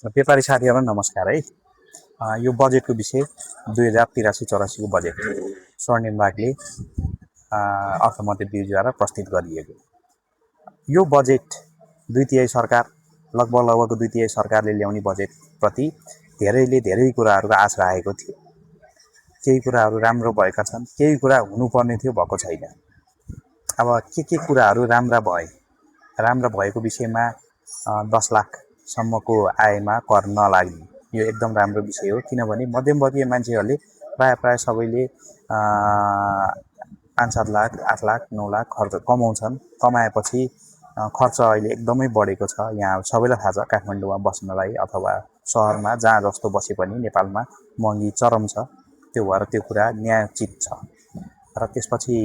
व्यापारी साथीहरूलाई नमस्कार है। यो बजेटको विषय 2083-84 को बजेट स्वर्णिम बागले अर्थमन्त्री ज्यूद्वारा प्रस्तुत गरिएको यो बजेट दुई तिहाई सरकार लगभग दुई तिहाई सरकारले ल्याउने बजेटप्रति धेरैले धेरै कुराहरूको आश राखेको थियो। केही कुराहरू राम्रो भएका छन्, केही कुरा हुनुपर्ने थियो भएको छैन। अब के कुराहरू राम्रा भएको विषयमा 10 लाखसम्मको आयमा कर नलाग्ने यो एकदम राम्रो विषय हो। किनभने मध्यमवर्गीय मान्छेहरूले प्राय सबैले 5-7 लाख 8 लाख 9 लाख खर्च कमाउँछन्। कमाएपछि खर्च अहिले एकदमै बढेको छ। यहाँ सबैलाई थाहा छ काठमाडौँमा बस्नलाई अथवा सहरमा जहाँ जस्तो बसे पनि नेपालमा महँगी चरम छ। त्यो भएर त्यो कुरा न्यायोचित छ। र त्यसपछि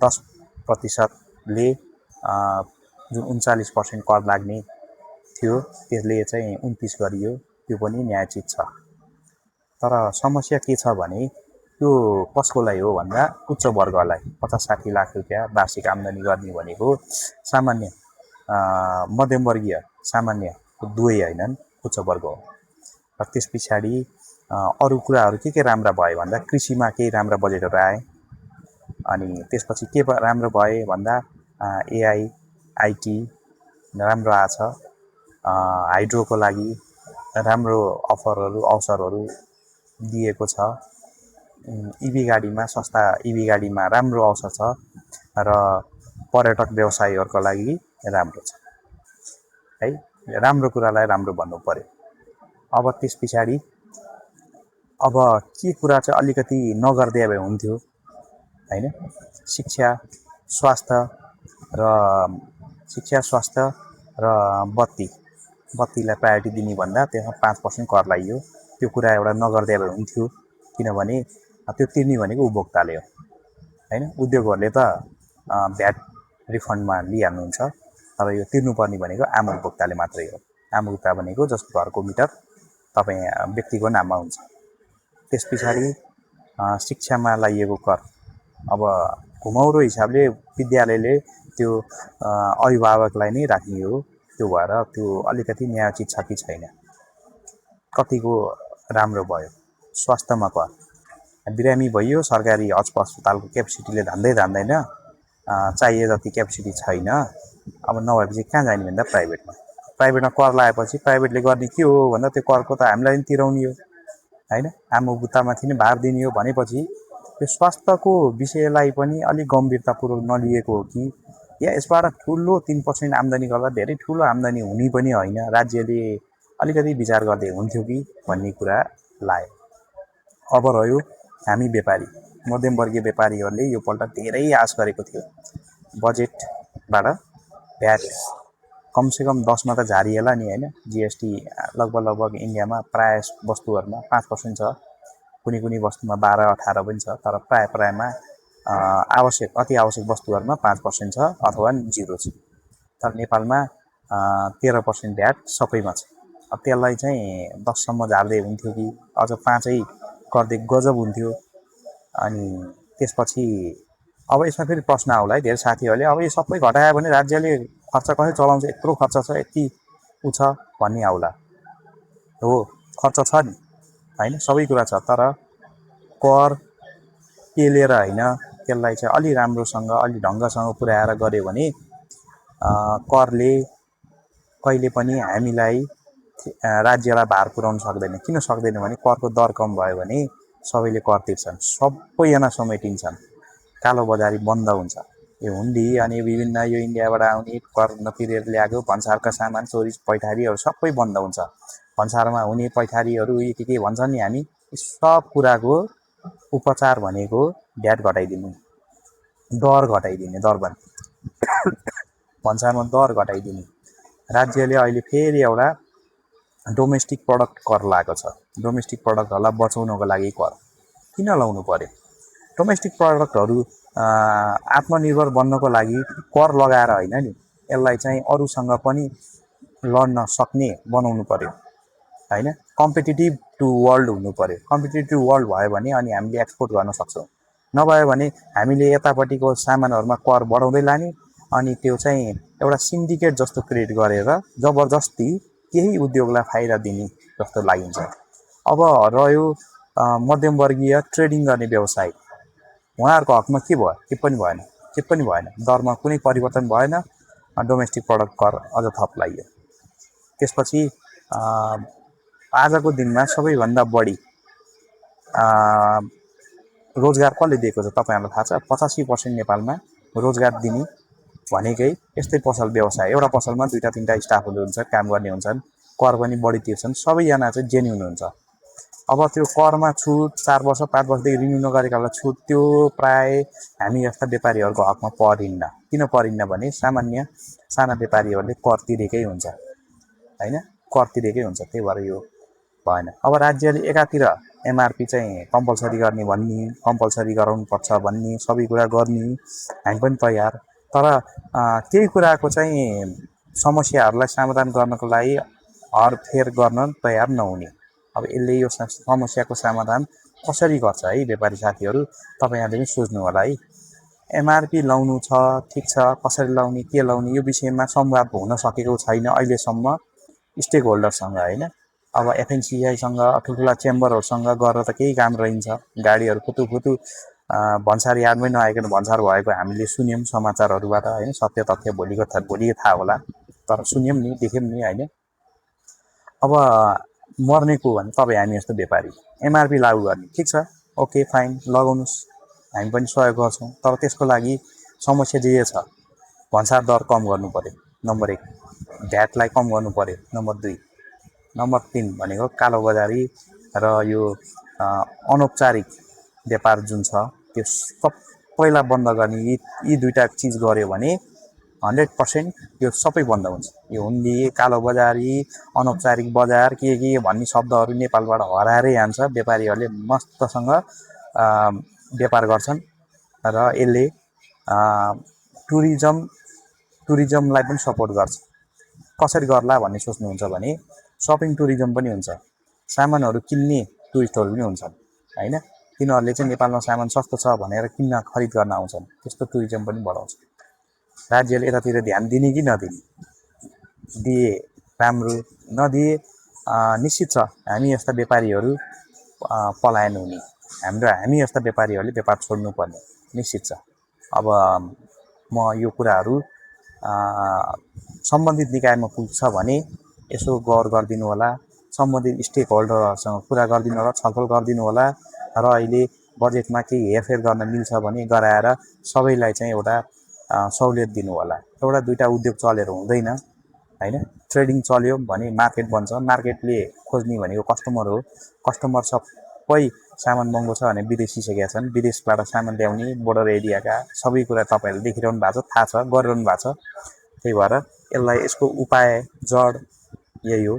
10%ले जुन 39% कर लाग्ने थियो त्यसले चाहिँ 29 गरियो। त्यो पनि न्यायोचित छ। तर समस्या के छ भने त्यो कसको लागि हो भन्दा उच्च वर्गलाई 50-60 लाख रुपैयाँ वार्षिक आम्दानी गर्ने भनेको सामान्य मध्यमवर्गीय सामान्य दुवै हैनन्, उच्च वर्ग हो। र त्यस पछाडि अरू कुराहरू के राम्रा भयो भन्दा कृषिमा केही राम्रा बजेटहरू आए। अनि त्यसपछि के राम्रो भए भन्दा एआई आइटी राम्रो आछ। हाइड्रोको लागि राम्रो अवसरहरू दिएको छ। इभी गाडीमा सस्ता इभी गाडीमा राम्रो अवसर छ र पर्यटक व्यवसायीहरूको लागि राम्रो छ है। राम्रो कुरालाई राम्रो भन्नु पर्यो। अब त्यस पछाडि अब के कुरा चाहिँ अलिकति नगर्दै भए हुन्थ्यो हैन। शिक्षा स्वास्थ्य र बत्तीलाई प्रायोरिटी दिने भन्दा त्यसमा 5% कर लाग्यो। त्यो कुरा एउटा नगर्दै भए हुन्थ्यो। किनभने त्यो तिर्ने भनेको उपभोक्ताले हो हैन। उद्योगहरूले त भ्याट रिफन्डमा लिइहाल्नुहुन्छ। तर यो तिर्नुपर्ने भनेको आम उपभोक्ताले मात्रै हो। आम उपभोक्ता भनेको जसको घरको मिटर तपाईँ व्यक्तिको नाममा हुन्छ। त्यस पछाडि शिक्षामा लागिएको कर अब घुमाउरो हिसाबले विद्यालयले त्यो अभिभावकलाई नै राख्ने हो। त्यो भएर त्यो अलिकति न्यायोचित छ कि छैन। कतिको राम्रो भयो। स्वास्थ्यमा कर बिरामी भइयो, सरकारी अस्पतालको क्यापेसिटीले धान्दैन, चाहिए जति क्यापेसिटी छैन। अब नभएपछि कहाँ जाने भन्दा प्राइभेटमा कर लगाएपछि प्राइभेटले गर्ने के हो भन्दा त्यो करको त हामीलाई पनि तिराउने हो हैन। आम उपभोक्तामाथि नै भार दिने हो भनेपछि यो स्वास्थ्यको विषयलाई पनि अलिक गम्भीरतापूर्वक नलिएको हो कि या यसबाट ठुलो 3% आम्दानी गर्दा धेरै ठुलो आम्दानी हुने पनि होइन। राज्यले अलिकति विचार गर्दै हुन्थ्यो कि भन्ने कुरा लाग्यो। अब रह्यो हामी व्यापारी मध्यमवर्गीय व्यापारीहरूले यो पल्ट धेरै आश गरेको थियो बजेटबाट। भ्याट कमसेकम 10 मा त झारिएला नि हैन। जीएसटी लगभग इन्डियामा प्राय वस्तुहरूमा 5% छ। कुनै वस्तुमा 12-18 पनि छ। तर प्रायमा अति आवश्यक वस्तुहरूमा 5% छ अथवा 0 छ। तर नेपालमा 13% भ्याट सबैमा छ। अब त्यसलाई चाहिँ 10 सम्म झार्दै हुन्थ्यो कि अझ 5 गर्दै गजब हुन्थ्यो। अनि त्यसपछि अब यसमा फेरि प्रश्न आउला है धेरै साथीहरूले, अब यो सबै घटायो भने राज्यले खर्च कसरी चलाउँछ, यत्रो खर्च छ, यति छ भन्ने आउला। हो खर्च छ नि हैन, सबै कुरा छ। तर कर पेलेर हैन, त्यसलाई चाहिँ अलि राम्रोसँग अलि ढङ्गसँग पुर्याएर गर्यो भने करले कहिले पनि हामीलाई राज्यलाई भार पुर्याउन सक्दैन। किन सक्दैन भने करको दर कम भयो भने सबैले कर तिर्छन्, सबैजना समेटिन्छन्, कालो बजारी बन्द हुन्छ। यो हुन्डी अनि विभिन्न यो इन्डियाबाट आउने कर नतिरेर ल्याएको भन्सारका सामान चोरी पैठारीहरू सबै बन्द हुन्छ। भन्सारमा हुने पैठारीहरू के भन्छन् नि, हामी सब कुराको उपचार भनेको भ्याट घटाइदिनु, दर घटाइदिने, दरबन्दी भन्सारमा दर घटाइदिने। राज्यले अहिले फेरि एउटा डोमेस्टिक प्रडक्ट कर लागेको छ। डोमेस्टिक प्रडक्टहरूलाई बचाउनको लागि कर किन लाउनु पर्यो? डोमेस्टिक प्रडक्टहरू आत्मनिर्भर बन्नको लागि कर लगाएर होइन नि, यसलाई चाहिँ अरूसँग पनि लड्न सक्ने बनाउनु पर्यो हैन। कम्पिटिटिभ टु वर्ल्ड हुनु पर्यो। कम्पिटिटिभ वर्ल्ड भयो भने अनि हामीले एक्सपोर्ट गर्न सक्छौँ। नभयो भने हामीले यतापट्टिको सामानहरूमा कर बढाउँदै लाने अनि त्यो चाहिँ एउटा सिन्डिकेट जस्तो क्रिएट गरेर जबरजस्ती केही उद्योगलाई फाइदा दिने जस्तो लागिन्छ। अब रह्यो मध्यमवर्गीय ट्रेडिङ गर्ने व्यवसाय, उहाँहरूको हकमा के भयो? के पनि भएन, के पनि भएन। दरमा कुनै परिवर्तन भएन, डोमेस्टिक प्रडक्ट कर अझ थप लाग्यो। त्यसपछि आजको दिनमा सबैभन्दा बढी रोजगार कसले दिएको छ तपाईँहरूलाई थाहा छ? 85% नेपालमा रोजगार दिने भनेकै यस्तै पसल व्यवसाय। एउटा पसलमा 2-3टा स्टाफहरू हुन्छन्, काम गर्ने हुन्छन्, कर पनि बढी तिर्छन्, सबैजना चाहिँ जेन्युन हुन्छ। अब त्यो करमा छुट 4 वर्ष 5 वर्षदेखि रिन्यू नगरेकालाई छुट, त्यो प्राय हामी जस्ता व्यापारीहरूको हकमा परिन्न। किन परिन्न भने सामान्य साना व्यापारीहरूले कर तिरेकै हुन्छ, होइन? कर तिरेकै हुन्छ, त्यही भएर यो भएन। अब राज्यले एकातिर एमआरपी चाहिँ कम्पलसरी गर्ने भन्ने, कम्पलसरी गराउनुपर्छ भन्ने, सबै कुरा गर्ने, हामी पनि तयार। तर केही कुराको चाहिँ समस्याहरूलाई समाधान गर्नको लागि हरफेर गर्न तयार नहुने। अब यसले यो समस्याको समाधान कसरी गर्छ है व्यापारी साथीहरू, तपाईँहरूले पनि सोच्नु होला है। एमआरपी लाउनु छ, ठिक छ, कसरी लाउने, के लाउने, यो विषयमा संवाद हुन सकेको छैन अहिलेसम्म स्टेक होल्डरसँग, होइन? अब एफएनसिआईसँग, ठुल्ठुला चेम्बरहरूसँग गरेर त केही काम रहन्छ। गाडीहरू फुतुफुतु भन्सार यादमै नआइकन भन्सार भएको हामीले सुन्यौँ समाचारहरूबाट, होइन? सत्य तथ्य भोलि थाहा होला, तर सुन्यौँ नि, देख्यौँ नि, होइन? अब मर्ने को भने तपाईँ हामी जस्तो व्यापारी एमआरपी लागू गर्ने, ठिक छ, ओके फाइन, लगाउनुहोस्, हामी पनि सहयोग गर्छौँ। तर त्यसको लागि समस्या जे छ, भन्सार दर कम गर्नु पर्यो, नम्बर 1, भ्याटलाई कम गर्नु पर्यो, नम्बर 2, नम्बर 3 भनेको कालोबजारी र यो अनौपचारिक व्यापार जुन छ त्यो सबैलाई बन्द गर्ने। यी दुईटा चिज गर्यो भने 100% यो सबै बन्द हुन्छ। यो हुन्डी, कालोबजारी, अनौपचारिक बजार, के भन्ने शब्दहरू नेपालबाट हराएरै जान्छ। व्यापारीहरूले मस्तसँग व्यापार गर्छन् र यसले टुरिज्मलाई पनि सपोर्ट गर्छ। कसरी गर्ला भन्ने सोच्नुहुन्छ भने सपिङ टुरिज्म पनि हुन्छ, सामानहरू किन्ने टुरिस्टहरू पनि हुन्छन्, होइन? तिनीहरूले चाहिँ नेपालमा सामान सस्तो छ भनेर किन्न खरिद गर्न आउँछन्, त्यस्तो टुरिज्म पनि बढाउँछ। राज्यले यतातिर ध्यान दिने कि नदिने? दिए राम्रो, नदिए निश्चित छ हामी जस्ता व्यापारीहरू पलायन हुने, हामी जस्ता व्यापारीहरूले व्यापार छोड्नुपर्ने निश्चित छ। अब म यो कुराहरू सम्बन्धित निकायमा पुग्छ भने यसो गौर गरिदिनु होला, सम्बन्धित स्टेक होल्डरहरूसँग कुरा गरिदिनु होला, छलफल गरिदिनु होला, र अहिले बजेटमा केही हेरफेर गर्न मिल्छ भने गराएर सबैलाई चाहिँ एउटा सहुलियत दिनु होला। एउटा दुईटा उद्योग चलेर हुँदैन, होइन? ट्रेडिङ चल्यो भने मार्केट बन्छ, मार्केटले खोज्ने भनेको कस्टमर हो। कस्टमर सबै सामान महँगो छ भने विदेशिसकेका छन्, विदेशबाट सामान ल्याउने, बोर्डर एरियाका सबै कुरा तपाईँहरूले देखिरहनु भएको छ, थाहा छ, गरिरहनु भएको छ। त्यही भएर यसको उपाय जड यही हो,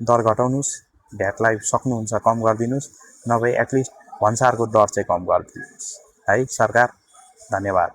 दर घटाउनुहोस्, भ्याटलाई सक्नुहुन्छ कम गरिदिनुहोस्, नभए एटलिस्ट भन्सारको दर चाहिँ कम गरिदिनुहोस् है सरकार। धन्यवाद।